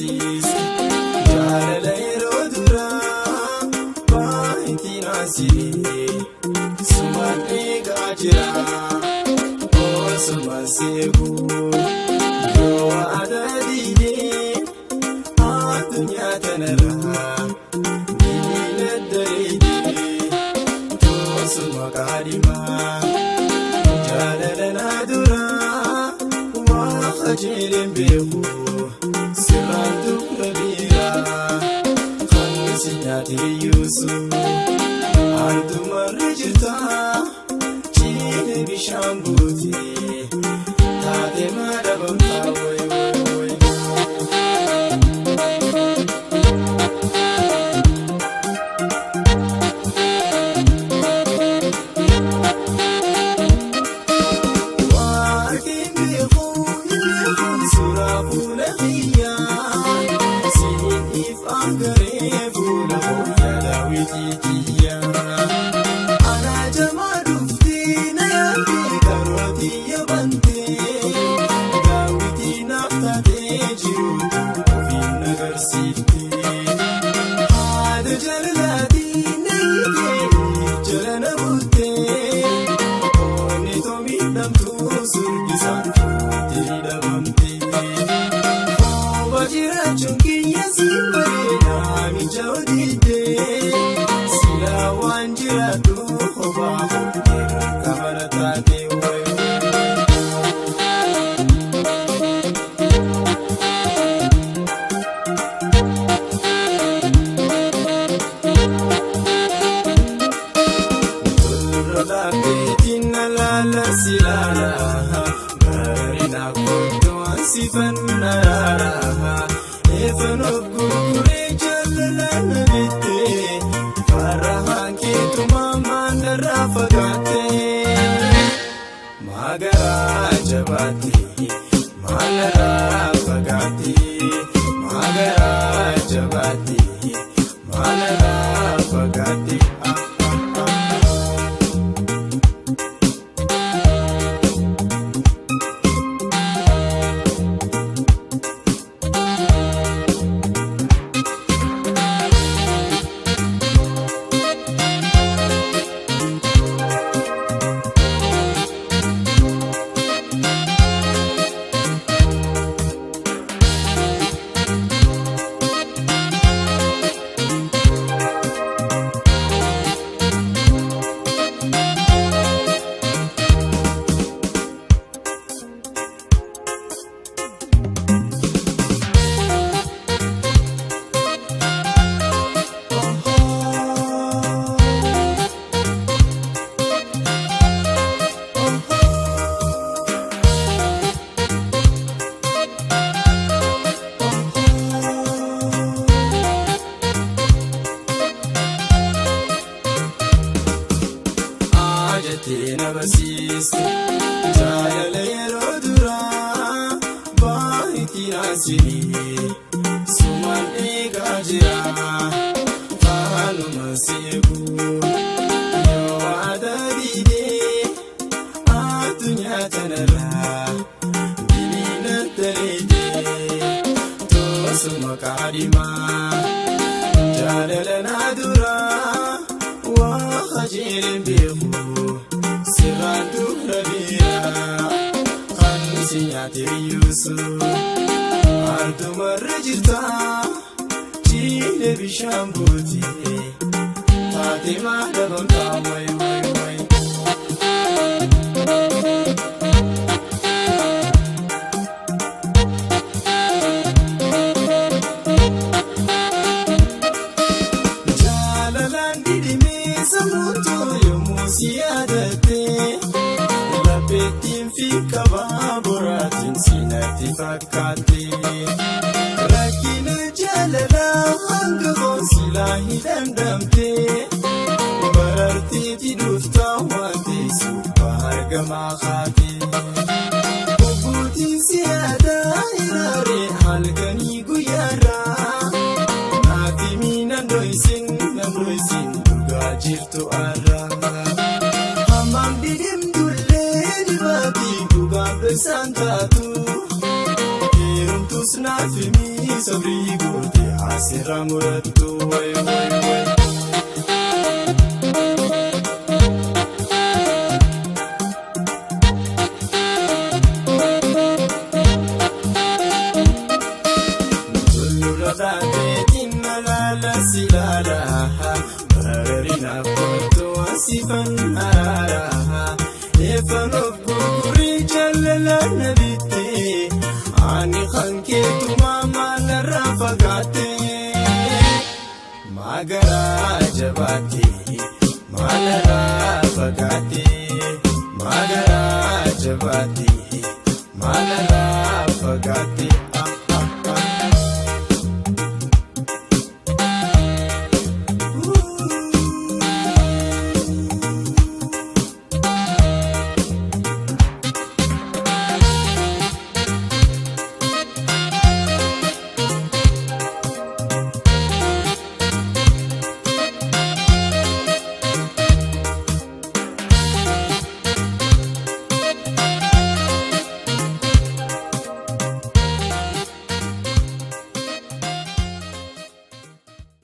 naasiste. Jaalala yeroo duraa baay'ee naasiste. Sumaan eegaa jira osuma seeku. Yoo aadaa diidee addunyaa tanarraa diina dareedee tosuma kaadhimaa. Jaalala na duraa waa qajeeleen beeku sirraan dubra biiraa kan si nyaatee yuusu hardumarra jirta ciine bishaan buutee taatee maadabamtaa wayi wayi wayi. Jaalala yeroo duraa baay'ee naasiste sumaan eegaa jira faanuma seeku yoo aadaa diidee addunyaa tanarraa diina dareedee tosuma kaadhimaa jaalala na duraa waa qajeeleen beeku. Sirraan dubra biiraa kan si nyaatee yuusu hardumarra jirta ciine bishaan buutee taatee maadabamtaa wayi wayi wayi. Jaalalaan didimee sammuu yommuu si yaadattee. Lapeetiin fi kabaa boraatiin siinatti fakkaate. Rakkina jaalalaa hanga qoonsilaa hin dandamte. Bararteeti dhuftaa waan teessuuf argamaa haate. Obbotiin siyaadaa hiraaree halkanii guyyaarraa. Naaf himi nan dho'isin nan dho'isin dhugaa jirtu arraa. Hammam didimdullee dibaatii dhugaan dho'isan taatu. Heerumtus naaf himi Sabrii goote asirra murattu way way way. Tullurra taateetiin malaala si laala bararinaaf kottu asifan araara eeffan of gurgurii jaalala na bitte ani kan keetumaa maalarraa fagaatte maagaraa jabaatte maalarraa fagaatte maagaraa jabaatte maalarraa fagaatte.